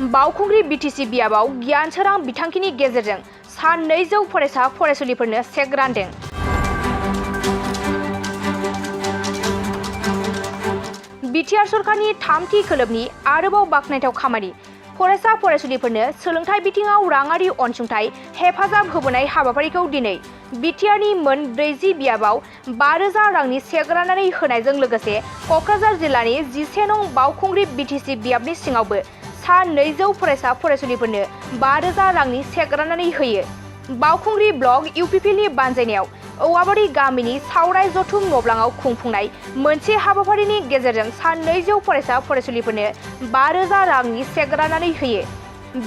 बावखुंग्रि बीटीसी बियाबाव गियान सोरां बिथांखिनि गेजेरजों सा 200 फरायसा फरायसुलिफोरनो चेक रानदों। बिटिआर सरकारनि थामथि खोलोबनि आरोबाव बाखनायथाव खामानि फरायसा फरायसुलिफोरनो सोलोंथाइ बिथिङाव राङारि अनसुंथाइ हेफाजाब होबोनाय हाबाफारिखौ दिनै बिटिआरनि मोन 40 बियाबाव 5,000 रांनि चेक राननानै होनायजों लोगोसे कक्राझार जिल्लानि 11 नं बावखुंग्रि बीटीसी बियाबनि सिङावबो सा 200 फरायसा फरायसुलिफोरनो 5,000 रांनि चेक राननानै होयो। बावखुंग्रि ब्लक इउपिपिएलनि बानजायनायाव औवाबारि गामिनि सावराय जथुम नब्लाङाव खुंफुंनाय मोनसे हाबाफारिनि गेजेरजों सा 200 फरायसा फरायसुलिफोरनो 5,000 रांनि चेक राननानै होयो।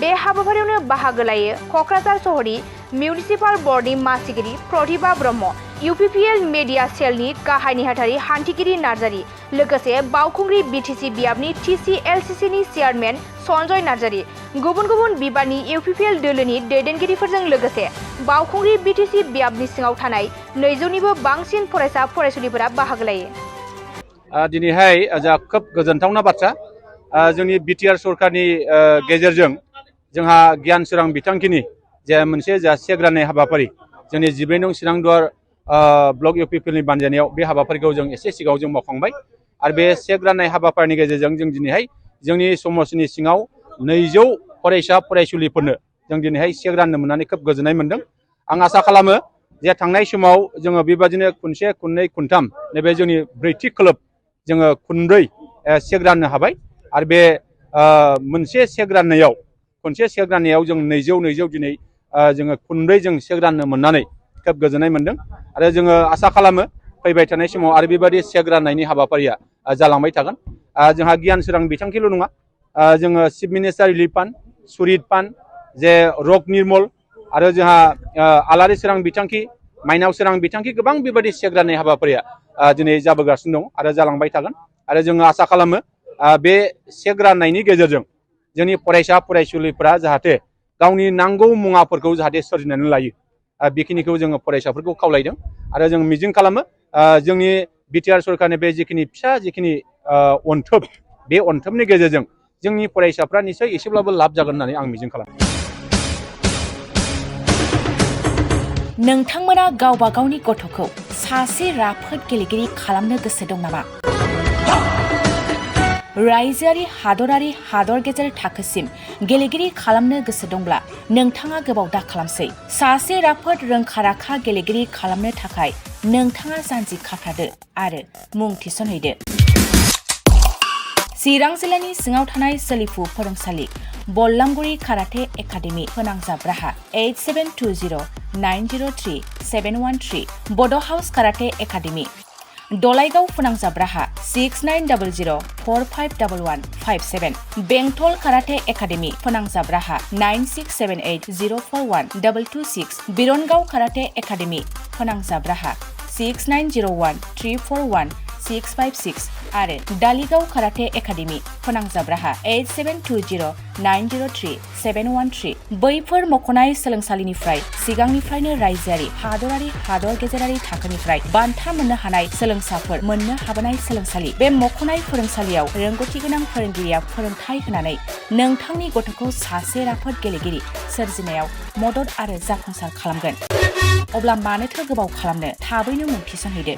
बे हाबाफारियावनो बाहागो लायो कक्राझार सहरनि मिउनिसिपाल बर्डनि मासिगिरि प्रतिभा ब्रह्म, इउपिपिएल मेडिया सेलनि गाहाय नेहाथारि हान्थिगिरि नार्जारि, लोगोसे बावखुंग्रि बीटीसी बियाबनि टिसिएलसिसिनि चेयारमेन सन्जय नार्जारि, गुबुन गुबुन बिबाननि इउपिपिएल दोलोनि दैदेनगिरिफोरजों लोगोसे बावखुंग्रि बीटीसी बियाबनि सिङाव थानाय 200निबो बांसिन फरायसा फरायसुलिफोरा बाहागो लायो। दिनैहाय जा खोब गोजोनथावना बाथ्रा जोंनि बिटिआर सरकारनि गेजेरजों जोंहा गियान सोरां बिथांखिनि जे मोनसे जा चेक राननाय हाबाफारि जोंनि 12 नं सिरांदुवार ब्लक इउपिपिएलनि बानजायनायाव बे हाबाफारिखौ जों एसे सिगाङाव जों मावखांबाय आरो बे चेक राननाय हाबाफारिनि गेजेरजों जों दिनैहाय जोंनि समाजनि सिङाव 200 फरायसा फरायसुलिफोरनो जों दिनैहाय चेक राननो मोननानै खोब गोजोननाय मोनदों। आं आसा खालामो जे थांनाय समाव जोङो बेबादिनो खनसे खननै खनथाम नैबे जोंनि ब्रैथि खोलोब जोङो खनब्रै चेक राननो हाबाय आरो बे मोनसे चेक राननायाव खनसे चेक राननायाव जों 200 दिनै जोङो खनब्रै जों चेक राननो मोननानै खोब गोजोननाय मोनदों आरो जोङो आसा खालामो फैबाय थानाय समाव आरो बेबायदि चेक राननायनि हाबाफारिया जालांबाय थागोन। जोंहा गियान सोरां बिथांखिल' नङा जोङो chief minister relief fund, सुरित fund, जे रग निर्मल आरो जोंहा आलारि सोरां बिथांखि, माइनाव सोरां बिथांखि गोबां बेबायदि चेक राननाय हाबाफारिया दिनै जाबोगासिनो दं आरो जालांबाय थागोन आरो जोङो आसा खालामो बे चेक राननायनि गेजेरजों जोंनि फरायसा फरायसुलिफोरा जाहाथे गावनि नांगौ मुवाफोरखौ जाहाथे सोरजिनानै लायो बेखिनिखौ जोङो फरायसाफोरखौ खावलायदों आरो जों मिजिं खालामो जोंनि बिटिआर सरकारनि बे जिखिनि अनथोब बे अनथोबनि गेजेरजों जोंनि फरायसाफ्रा निसय एसेब्लाबो लाब जागोन होननानै आं मिजिं खालामो। नोंथांमोना गावबा गावनि गथ'खौ सासे राफोद गेलेगिरि खालामनो गोसो दं नामा? रायजोआरि हादरारि हादर गेजेर थाखोसिम गेलेगिरि खालामनो गोसो दंब्ला नोंथाङा गोबाव दा खालामसै। सासे राफोद रोंखा-राखा गेलेगिरि खालामनो थाखाय नोंथाङा जानजि खाफ्रादो आरो मुं थिसनहैदो। चिरां जिल्लानि सिङाव थानाय सोलिफु फोरोंसालि बल्लामगुरि काराटे एकाडेमि फोनांजाब राहा 8720903713 बड' हाउस काराटे एकाडेमि दलाइगाव फोनांजाब राहा 6900451157 बेंटल काराटे एकाडेमि फोनांजाब राहा 9678041226 बिरनगाव काराटे एकाडेमि फोनांजाब राहा 6901341656 आरो दालिगाव काराटे एकाडेमि फोनांजाब राहा 8720903713 बैफोर मख'नाय सोलोंसालिनिफ्राय सिगांनिफ्रायनो रायजोआरि हादरारि हादर गेजेरारि थाखोनिफ्राय बान्था मोननो हानाय सोलोंसाफोर मोननो हाबोनाय सोलोंसालि। बे मख'नाय फोरोंसालियाव रोंगौथि गोनां फोरोंगिरिया फोरोंथाय होनानै नोंथांनि गथ'खौ सासे राफोद गेलेगिरि सोरजिनायाव मदद आरो जाफुंसार खालामगोन। अब्ला मानोथो गोबाव खालामनो, थाबैनो मुं थिसनहैदो।